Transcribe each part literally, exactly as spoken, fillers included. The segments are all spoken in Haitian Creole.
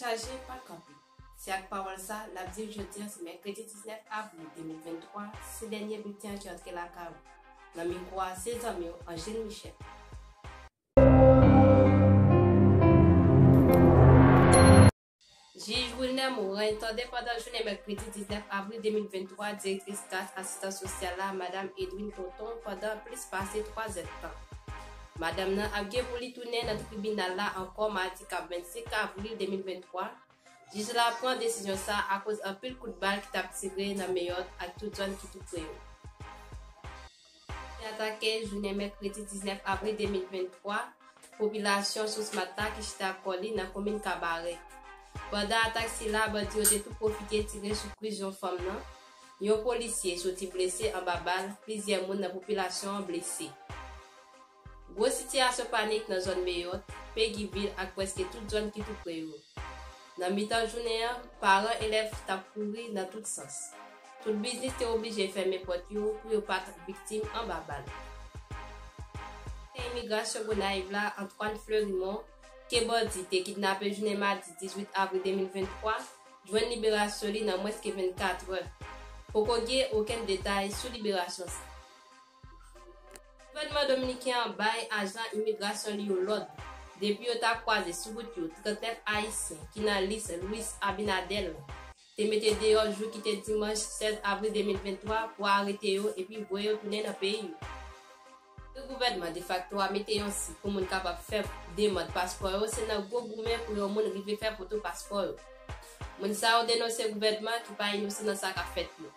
Chaje pa kanpe. Se ak pawòl sa, n ap di w jodi a se mèkredi diznèf avril de mil venntwa, se dènye bilten an ki antre lakay ou. Nan mikwo a, se zanmi w, Angèle Michel. Jij Wilner Morin tande pandan jounen mèkredi diznèf avril de mil venntwa direktris kas asistans sosyal la, Madam Edwin Tonton, pandan plis pase twa zèdtan. Madanm nan ap gen pou li tounen nan tribinal la ankò madi k ap vennsenk avril de mil venntwa. Jij la pran desizyon sa akoz anpil kout bal ki t ap tire nan Meyòt ak tout zòn ki tou pre yo. Te atake jounen mèkredi diznèf avril de mil venntwa, popilasyon Sous Mata ki chita kò li nan komin Kabarè. Pandan atak sila, bandi yo te tou pwofite tire sou kwis yon fanm nan. Yon polisye soti blese anba bal, plizyè moun nan popilasyon an blese. Gwo sitiyasyon panik nan zòn Meyòt, Pegivil ak prèske tout zòn ki tou pre yo. Nan mitan jounen an, paran elèv t ap kouri nan tout sans. Tout biznis te oblije fèmen pòt yo pou yo pa t viktim anba bal. Imigrasyon Gonayiv la, Antoine Fleurimond, ke bandi te kidnape jounen madi dizuit avril de mil venntwa, jwenn liberasyon li nan mwens ke vennkatrè. Poko gen okenn detay sou liberasyon sa. Gouvènman dominiken an bay ajan imigrasyon li yo lòd, depi yo ta kwaze sou wout yo trannèf Ayisyen ki nan lis Luis Abinader te mete deyò jou ki te dimanch sèz avril de mil venntwa pou arete yo epi voye yo tounen nan peyi yo. Ke gouvènman defakto a mete yon sit pou moun kapab fè demann paspò yo, se nan gwo goumen pou yon moun rive fè foto paspò yo. Moun sa yo denonse gouvènman ki pa inosan nan sa k ap fèt yo.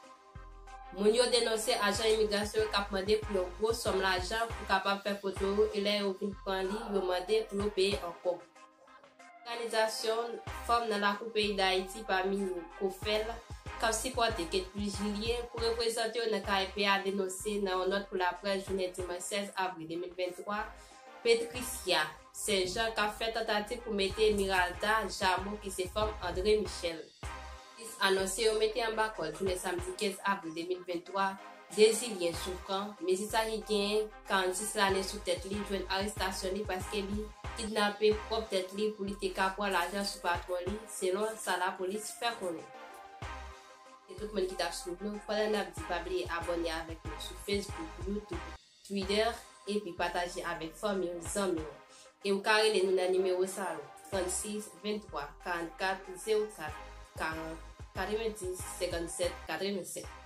Moun yo denonse ajan imigrasyon yo k ap mande pou yon gwo sòm lajan pou kapab fè foto yo, e lè yo vin pran li, yo mande pou yo peye ankò. Òganizasyon fanm nan lakou peyi Dayiti, pami yo COFEL, k ap sipòte Ketly Julien pou reprezante yo nan K E P a, denonse nan yon nòt pou laprès jounen dimanch sèz avril de mil venntwa, Patricia Saint-Jean k ap fè tantativ pou mete Miralda Jameau, ki se fanm André Michel. Lis anonse yo mete anba kòd jounen samdi kenz avril de mil venntwa, Désilien Souffrant, mezit sa ki genyen karannsis lane sou tèt li, jwenn arestasyon li paske li kidnape pwòp tèt li pou li te ka pran lajan sou patwon li, selon sa lapolis fè konnen. E tout moun ki t ap swiv nou, pandan n ap di pa bliye abòne avèk nou sou Facebook, YouTube, Twitter, epi pataje avèk fanmi w, zanmi w. E ou ka rele nou nan nimewo sa yo, trannsis venntwa karannkat zewo kat karant katrevenndis senkannsèt katrevennsèt.